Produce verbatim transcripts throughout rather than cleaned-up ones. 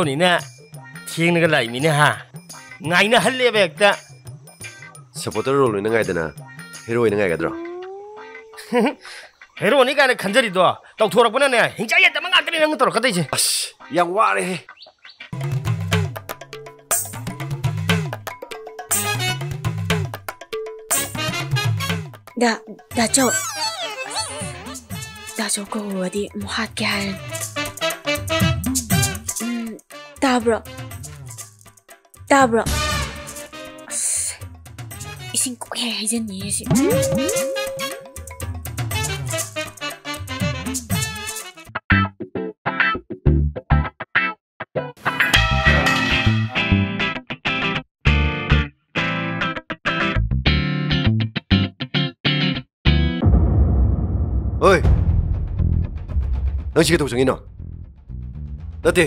ꯅꯤꯅ ꯊꯦꯡꯅꯒ ꯂꯥꯛꯏꯃꯤꯅꯦ ꯍꯥ꯫ ꯉꯥꯏꯅꯍꯜꯂꯦꯕ ꯍꯦꯛꯇ꯫ Supporter role ꯑꯣꯏꯅ ꯉꯥꯏꯗꯅ hero ꯑꯣꯏꯅ ꯉꯥꯏꯒꯗ꯭ꯔꯣ? Heroꯅꯤ ꯀꯥꯏꯅ ꯈꯟꯖꯔꯤꯗꯣ ꯇꯧꯊꯣꯔꯛꯄꯅꯅꯦ, ꯍꯤꯡꯆꯥꯏ ꯌꯥꯏꯇꯕ ꯉꯥꯛꯇꯅꯦ ꯅꯪꯅ ꯇꯧꯔꯛꯀꯗꯣꯏꯁꯦ꯫ ꯑꯁ, ꯌꯥꯝ ꯋꯥꯔꯦꯍꯦ꯫ ꯗꯥ, ꯗꯥꯆꯧ꯫ ꯗꯥꯆꯧ ꯀꯧꯔꯨꯔꯗꯤ ꯑꯃꯨꯛ ꯍꯥꯠꯀꯦ ꯍꯥꯏꯔꯅꯤ꯫ ꯎꯝ, ꯇꯥꯕ꯭ꯔꯣ? ꯇꯥꯕ꯭ꯔꯣ? ꯑꯁ, ꯏꯁꯤꯡ ꯀꯣꯛ ꯍꯦꯛ ꯍꯩꯖꯤꯟꯅꯤꯡꯉꯦ ꯁꯤ꯫ ꯑꯣꯏ! ꯅꯪ ꯁꯤ ꯀꯩꯗꯧ ꯆꯪꯉꯤꯅꯣ? ꯅꯠꯇꯦ,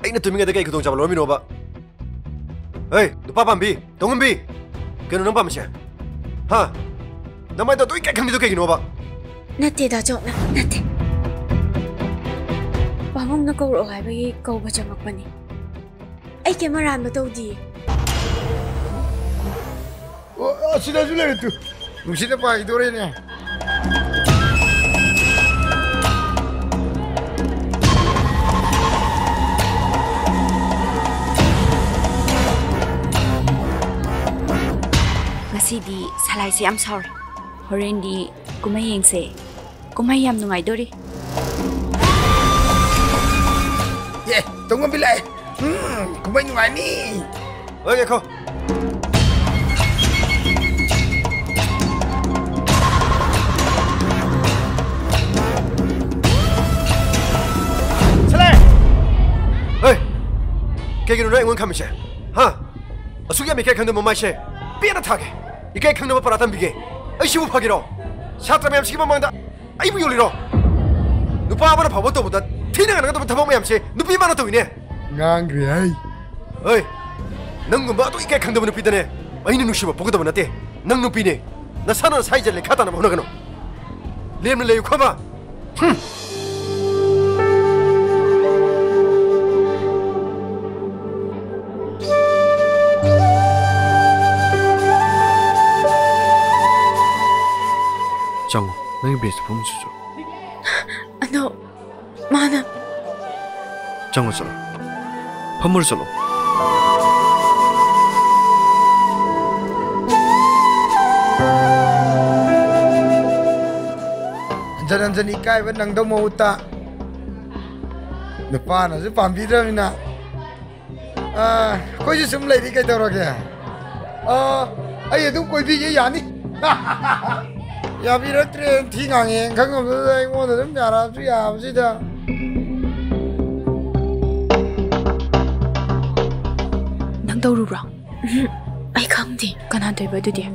ꯑꯩꯅ ꯇꯨꯝꯃꯤꯉꯩꯗ ꯀꯩ ꯈꯨꯗꯣꯡꯆꯥꯕ ꯂꯧꯔꯝꯃꯤꯅꯣꯕ? ꯍꯩ, ꯅꯨꯄꯥ ꯄꯥꯝꯕꯤ, ꯇꯣꯡꯉꯝꯕꯤ! ꯀꯩꯅꯣ ꯅꯪ ꯄꯥꯝꯃꯤꯁꯦ? ꯍꯥ? ꯅꯃꯥꯏꯗꯣ ꯑꯗꯨ ꯏꯀꯥꯏ ꯈꯪꯕꯤꯗꯣ ꯀꯩꯒꯤꯅꯣꯕ? ꯅꯠꯇꯦ, ꯗꯥꯆꯧ, ꯅ-, ꯅꯠꯇꯦ꯫ ꯄꯥꯕꯨꯡꯅ ꯀꯧꯔꯛꯑꯣ ꯍꯥꯏꯕꯒꯤ ꯀꯧꯕ ꯆꯪꯉꯛꯄꯅꯤ꯫ ꯑꯩ ꯀꯩꯝ ꯑꯔꯥꯟꯕ ꯇꯧꯗꯤꯌꯦ꯫ ꯑꯣ, ꯑꯁꯤꯗꯁꯨ ꯂꯩꯔꯦ ꯇꯨ꯫ ꯅꯨꯡꯁꯤꯠꯅ ꯄꯥꯏꯈꯤꯗꯣꯔꯦꯅꯦ꯫ ꯉꯁꯤꯗꯤ ꯁꯂꯥꯏꯁꯦ ꯌꯥꯝ ꯁꯥꯎꯔꯦ꯫ ꯍꯣꯔꯦꯟꯗꯤ ꯀꯨꯝꯍꯩ ꯌꯦꯡꯁꯦ꯫ ꯀꯨꯝꯍꯩ ꯌꯥꯝ ꯅꯨꯡꯉꯥꯏꯗꯣꯔꯤ꯫ ꯑꯦ, ꯇꯣꯡꯉꯝꯕꯤ ꯂꯥꯛꯑꯦ꯫ ꯎꯝ, ꯀꯨꯝꯍꯩ ꯅꯨꯡꯉꯥꯏꯅꯤ꯫ ꯍꯣꯏ, ꯉꯥꯏꯈꯣ꯫ ꯁꯂꯥꯏ! ꯍꯣꯏ, ꯀꯩꯒꯤꯅꯣ ꯅꯪ ꯑꯩꯉꯣꯟꯗ ꯈꯝꯃꯤꯁꯦ? ꯍꯥ? ꯑꯁꯨꯛ ꯌꯥꯝ ꯏꯀꯥꯏ ꯈꯪꯗꯕ ꯃꯃꯥꯏꯁꯦ ꯄꯦꯟꯅ ꯊꯥꯒꯦ꯫ ꯏꯀꯥꯏ ꯈꯪꯗꯕ ꯄꯔꯥ ꯇꯝꯕꯤꯒꯦ꯫ ꯑꯩ ꯁꯤꯕꯨ ꯐꯒꯦꯔꯣ? ꯁꯥꯇ꯭ꯔ ꯃꯌꯥꯝꯁꯤꯒꯤ ꯃꯃꯥꯡꯗ ꯑꯩꯕꯨ ꯌꯣꯜꯂꯤꯔꯣ? ꯅꯨꯄꯥ ꯑꯃꯅ ꯐꯥꯎꯕ ꯇꯧꯕꯗ ꯊꯤꯅ ꯉꯥꯡꯒꯗꯕ ꯊꯕꯛ ꯃꯌꯥꯝꯁꯦ ꯅꯨꯄꯤ ꯑꯃꯅ ꯇꯧꯏꯅꯦ꯫ ꯉꯥꯡꯈ꯭ꯔꯦ ꯍꯩ꯫ ꯍꯣꯏ, ꯅꯪꯒꯨꯝꯕ ꯑꯗꯨ ꯏꯀꯥꯏ ꯈꯪꯗꯕ ꯅꯨꯄꯤꯗꯅꯦ ꯑꯩꯅ ꯅꯨꯡꯁꯤꯕ ꯄꯣꯛꯀꯗꯕ ꯅꯠꯇꯦ꯫ ꯅꯪ ꯅꯨꯄꯤꯅꯦ꯫ ꯅꯁꯥꯅ ꯅꯁꯥ ꯏꯖꯠ ꯂꯩꯈꯥ ꯇꯥꯅꯕ ꯍꯣꯠꯅꯒꯅꯨ꯫ ꯂꯦꯝꯅ ꯂꯩꯌꯨ ꯈꯪꯉꯕ? ꯍꯨꯝ꯫ ꯆꯪꯉꯣ, ꯅꯪꯒꯤ ꯕꯦꯟꯁꯇ ꯐꯝꯃꯨ ꯆꯠꯂꯣ꯫ ꯑꯗꯣ ꯃꯥꯅ ꯆꯪꯉꯣ ꯆꯠꯂꯣ꯫ ꯐꯝꯃꯨꯔꯣ ꯆꯠꯂꯣ꯫ ꯍꯟꯖꯟ ꯍꯟꯖꯟ ꯏꯀꯥꯏꯕ ꯅꯪꯗꯧ ꯃꯍꯨꯠꯇ ꯅꯨꯄꯥꯅꯁꯨ ꯄꯥꯝꯕꯤꯗ꯭ꯔꯕꯅꯤꯅ, ꯑꯥ, ꯑꯩꯈꯣꯏꯁꯨ ꯁꯨꯝ ꯂꯩꯔꯤ ꯀꯩꯗꯧꯔꯒꯦ? ꯑꯥ, ꯑꯩ ꯑꯗꯨꯝ ꯀꯣꯏꯕꯤꯒꯦ ꯌꯥꯅꯤ꯫ ꯌꯥꯕꯤꯔꯛꯇ꯭ꯔꯦ, ꯊꯤ ꯉꯥꯡꯉꯦ ꯈꯪꯉꯝꯗꯨꯗ ꯑꯩꯉꯣꯟꯗ ꯑꯗꯨꯝ ꯌꯥꯔꯛꯑꯁꯨ ꯌꯥꯕꯁꯤꯗ꯫ ꯅꯪ ꯇꯧꯔꯨꯕ꯭ꯔꯣ? ꯎꯝ, ꯑꯩ ꯈꯪꯗꯦ꯫ ꯀꯅꯥ ꯇꯧꯕ ꯑꯗꯨꯗꯤ?